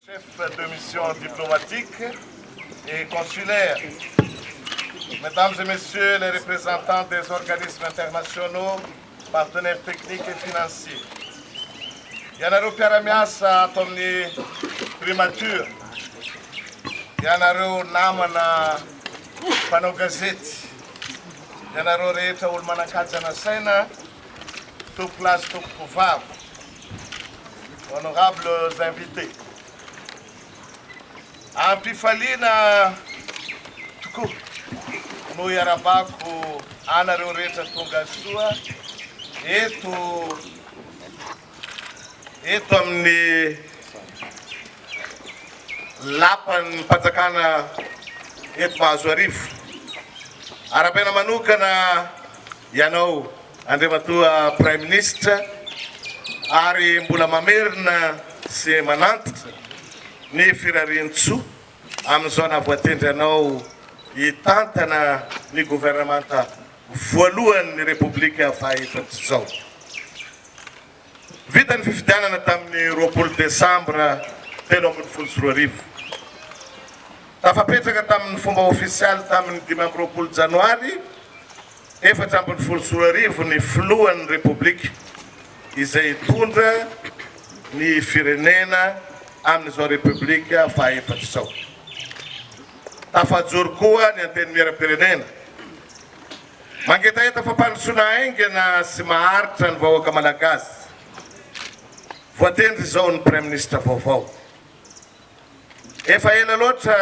Chef de mission diplomatique et consulaire, Mesdames et Messieurs les représentants des organismes internationaux, partenaires techniques et financiers, ianareo mpiara-miasa ato amin'ny Primature, ianareo namana mpanao gazety, ianareo rehetra olo manan-kaja nasaina, tompokolahy sy tompokovavy, honorables invités. Ampifaliana tokoa no iarabako anareo rehetra tonga soa eto eto amin'ny lapan'ny mpanjakana eto Mahazoarivo. Arabaina manokana ianao Andriamatoa Praiminisitra ary mbola mamerina sy manantitra ny firarian-tsoa amin'izao nahavoatendry anao hitantana ny governemanta voalohan'ny Repoblika fahaefatra izao. Vita ny fifidianana tamin'ny 20 desambra 2013. Tafapetraka tamin'ny fomba ofisialy tamin'ny 25 janoary 2014 ny filohan'ny Repoblika izay hitondra ny firenena amin'izao Repoblika fahaefatra izao. Tafajoro koa ny Antenimierampirenena. Mangetaheta fampandrosoana haingana sy maharitra ny vahoaka Malagasy. Voatendry izao ny Praiminisitra vaovao. Efa ela loatra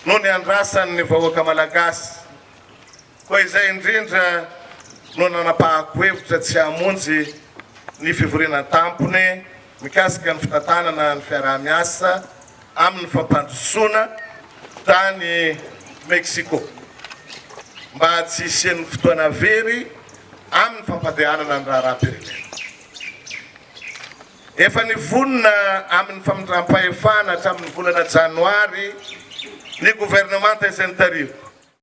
no niandrasan'ny vahoaka Malagasy, koa izay indrindra no nanapahako hevitra tsy hamonjy ny fivoriana an-tampony mikasika ny fitantanana ny fiaraha-miasa amin'ny fampandrosoana tany Mexico, mba tsy hisian'ny fotoana very amin'ny fampandehanana ny raharaham-pirenena. Efa nivonona amin'ny famindram-pahefana hatramin'ny volana janoary ny governemanta izay nitarihiko.